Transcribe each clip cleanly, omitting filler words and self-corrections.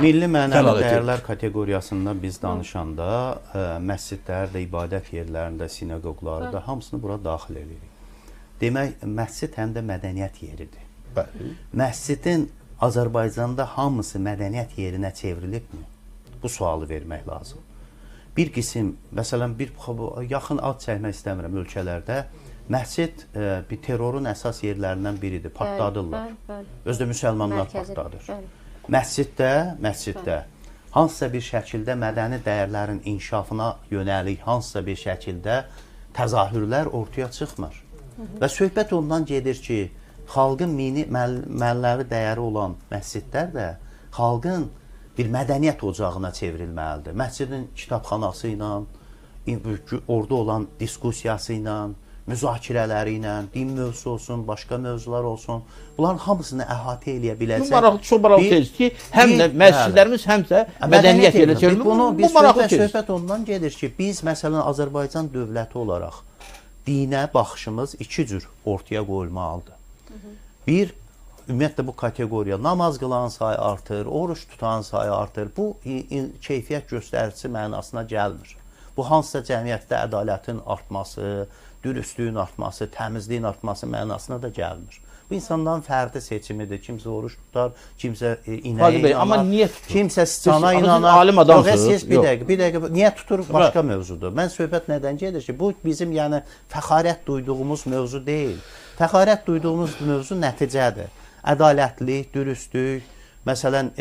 Milli mənəvi dəyərlər kateqoriyasından biz danışanda məscidlər də, ibadət yerlərində, sinaqoqları da hamısını bura daxil edirik. Demək, məscid həm də mədəniyyət yeridir. Bəli. Məscidin Azərbaycanda hamısı mədəniyyət yerinə çevrilibmi? Bu sualı vermək lazım. Bir qism, məsələn, bir yaxın ad çəkmək istəmirəm ölkələrdə məscid bir terrorun əsas yerlərindən biridir. Partladırlar. Özü də müsəlmanlar partladır. Bəli. Məsciddə hansısa bir şəkildə mədəni dəyərlərin inkişafına yönəlik hansısa bir şəkildə təzahürlər ortaya çıxmır. Və söhbət ondan gedir ki, xalqın mənəvi dəyəri olan məscidlər də xalqın bir mədəniyyət ocağına çevrilməlidir. Məscidin kitabxanası ilə, orada olan diskussiyası ilə, müzakirələri ilə, din mövzusu olsun, başqa mövzular olsun, bunların hamısını əhatə eləyə biləcək. Bu maraqlı, çox maraqlı tez ki, həm də məscidlərimiz, həm də mədəniyyət yerinə çevrilir. Bunu biz söhbət ondan gedir ki, biz məsələn Azərbaycan dövləti olaraq dinə baxışımız iki cür ortaya qoyulmalıdır. Bir, ümumiyyətlə bu kateqoriya namaz qılan sayı artır, oruç tutan sayı artır. Bu keyfiyyət göstəricisi mənasına gəlmir. Bu hansısa cəmiyyətdə ədalətin artması, dürüstlüyün artması, təmizliyin artması mənasına da gəlmir. Bu insanların fərdi seçimidir. Kimsə oruç tutar, kimsə inəyə inanar, amma niyə tutur? Kimsə sıçana inanar. Alim adamsınız. Yox, bir dəqiqə. Niyə tutur? Başqa mövzudur. Mən söhbət nədən gedir ki, bu bizim yəni fəxarət duyduğumuz mövzu deyil. Fəxarət duyduğumuz mövzu nəticədir. Ədalətlilik, dürüstlük, məsələn,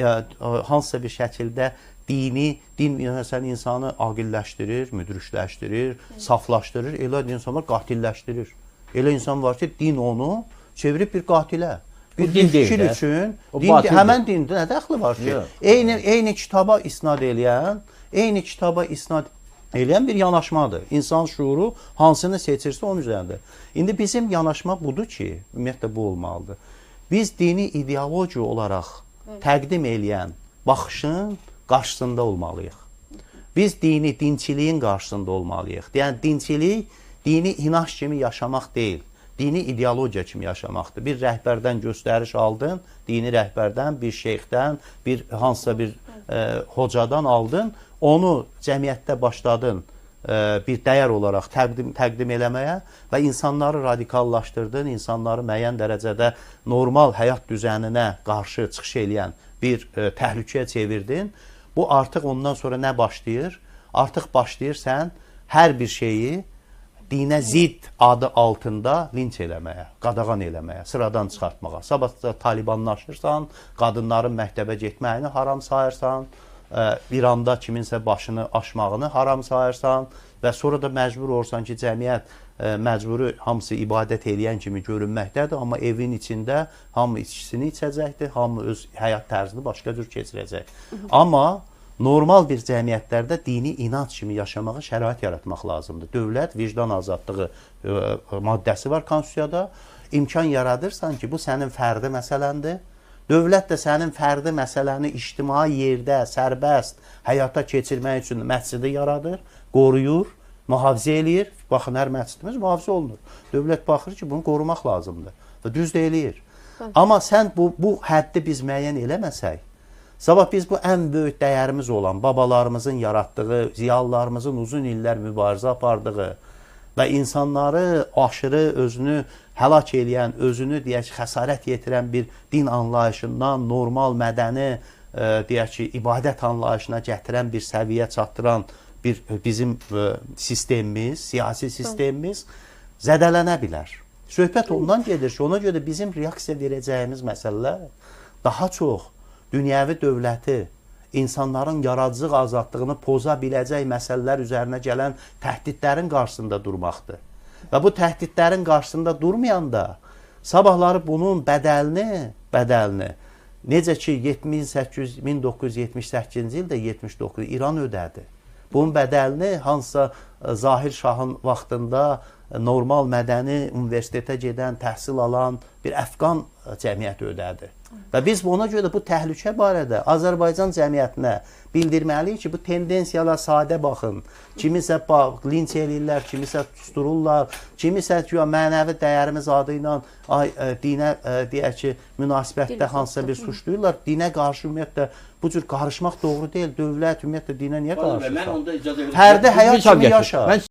hansısa bir şəkildə din məsələn insanı aqilləşdirir, müdrikləşdirir, saflaşdırır, elə insanlar qatilləşdirir. Elə insan var ki, din onu çevirib bir qatilə. Bir din deyil, fikir üçün, din, həmən dində nə dəxli var ki? Eyni kitaba isnad eləyən, bir yanaşmadır. İnsan şuuru hansını seçirsə onun üzərində. İndi bizim yanaşma budur ki, ümumiyyətlə bu olmalıdır. Biz dini ideoloji olaraq təqdim eləyən baxışın qarşısında olmalıyıq. Biz dini, dinçiliyin qarşısında olmalıyıq. Yəni dinçilik dini inanc kimi yaşamaq deyil, dini ideologiya kimi yaşamaqdır. Bir rəhbərdən göstəriş aldın, dini rəhbərdən, bir şeyxdən, bir hansısa bir hocadan aldın, onu cəmiyyətdə başladın bir dəyər olaraq təqdim eləməyə və insanları radikallaşdırdın, insanları müəyyən dərəcədə normal həyat düzəninə qarşı çıxış eləyən bir təhlükəyə çevirdin. Bu artıq ondan sonra nə başlayır? Artıq başlayır sən hər bir şeyi dinə zidd adı altında linç eləməyə, qadağan eləməyə, sıradan çıxartmağa. Sabah talibanlaşırsan, qadınların məktəbə getməyini haram sayırsan, İranda kiminsə başını aşmağını haram sayırsan və sonra da məcbur olursan ki, cəmiyyət məcburi hamısı ibadət eləyən kimi görünməkdədir, amma evin içində hamı içkisini içəcəkdir, hamı öz həyat tərzini başqa cür keçirəcək. Amma normal bir cəmiyyətlərdə dini inanc kimi yaşamağa şərait yaratmaq lazımdır. Dövlət vicdan azadlığı maddəsi var konstitusiyada. İmkan yaradırsan ki, bu sənin fərdi məsələndir. Dövlət də sənin fərdi məsələni ictimai yerdə sərbəst həyata keçirmək üçün məscidi yaradır, qoruyur, mühafizə eləyir. Baxın, hər məscidimiz mühafizə olunur. Dövlət baxır ki, bunu qorumaq lazımdır və düz də eləyir. Amma sən bu həddi biz müəyyən eləməsək, sabah biz bu ən böyük dəyərimiz olan babalarımızın yaratdığı, ziyalılarımızın uzun illər mübarizə apardığı və insanları aşırı özünü həlak eləyən, özünü deyək ki, xəsarət yetirən bir din anlayışından normal mədəni, deyək ki, ibadət anlayışına gətirən bir səviyyə çatdıran bir bizim sistemimiz, siyasi sistemimiz zədələnə bilər. Söhbət ondan gedir ki, ona görə bizim reaksiya verəcəyimiz məsələlər daha çox dünyəvi dövləti, insanların yaradıcılıq azadlığını poza biləcək məsələlər üzərinə gələn təhdidlərin qarşısında durmaqdır. Və bu təhdidlərin qarşısında durmayanda sabahları bunun bədəlini necə ki 1978-ci ildə 79 İran ödədi. Bunun bədəlini hansısa Zahir Şahın vaxtında normal mədəni universitetə gedən, təhsil alan bir Əfqan cəmiyyəti ödədi. Və biz ona görə də bu təhlükə barədə Azərbaycan cəmiyyətinə bildirməliyik ki, bu tendensiyalar sadə baxın. Kimisə linç eləyirlər, kimisə sustururlar, kimisə güya mənəvi dəyərimiz adı ilə dinə deyək ki, münasibətdə hansısa bir suçluyurlar. Dinə qarşı ümumiyyətlə bu cür qarışmaq doğru deyil. Dövlət ümumiyyətlə dinə niyə Fazıl bəy, mən qarışır? onda icazə verin. Fərdi həyat Misal kimi gətirim. yaşa. Mən